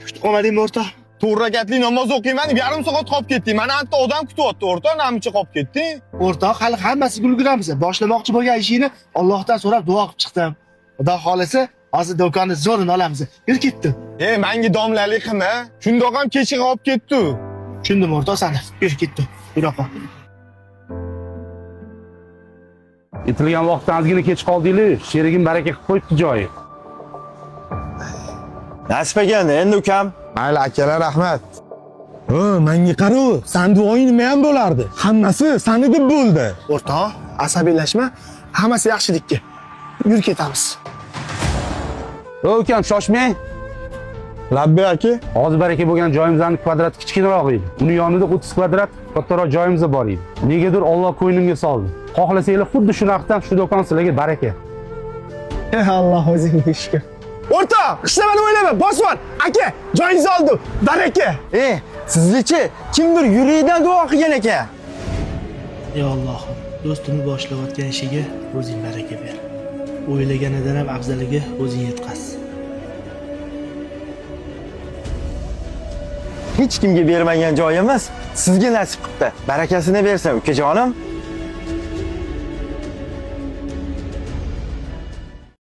Kutib qolmadingmi, o'rtoq? To'rt rakatli namoz o'qiyman deb yarim soat qolib ketding. Mana anta odam kutyapti, o'rtoq, namicha qolib ketding? O'rtoq, hali hammasiga ulguramiz. Boshlamoqchi bo'lgan ishingni Allohdan so'rab duo qilib chiqdim. Xudo xolasa, hozir do'konni zo'rini olamiz. Yur ketdim. E, menga domlalik qilma. Shundoq ham kechga qolib ketdi. Tushundim o'rtoq sani. Yur ketdim. Yur opa. Aytilgan vaqtdan ozgina kech qoldinglar, sherigim baraka qilib qo'yibdi joyi. Nasib ekan endi ukam. Mayli akalar, rahmat. O, menga qara, san duoing nima ham bo'lardi? Hammasi sani deb bo'ldi. O'rtoq, asabiylashma. Hammasi yaxshilikka. Yur ketamiz. O ukam, shoshmang. Labbay aka. Hozir baraka bo'lgan joyimizning kvadrati kichkinaroq edi. Uni yonida 30 kvadrat kattaroq joyimiz bor edi. Negadir Alloh ko'nglimga soldi. Xohlasanglar xuddi shu narxdan shu do'kon sizlarga baraka. Alloh o'zingga shukr. O'rtoq, hech nimani o'ylama, bosvor. Aka, joyingizni oldim. Baraka. E, siznichi kimdir yuragidan duo qilgan ekan. Ey Allohim, do'stimni boshlayotgan ishiga o'zing baraka ber. O'ylaganidan ham afzaliga o'zing yetkaz. Hech kimga bermagan joyimiz sizga nasib qilibdi. Barakasini bersin, ukajonim.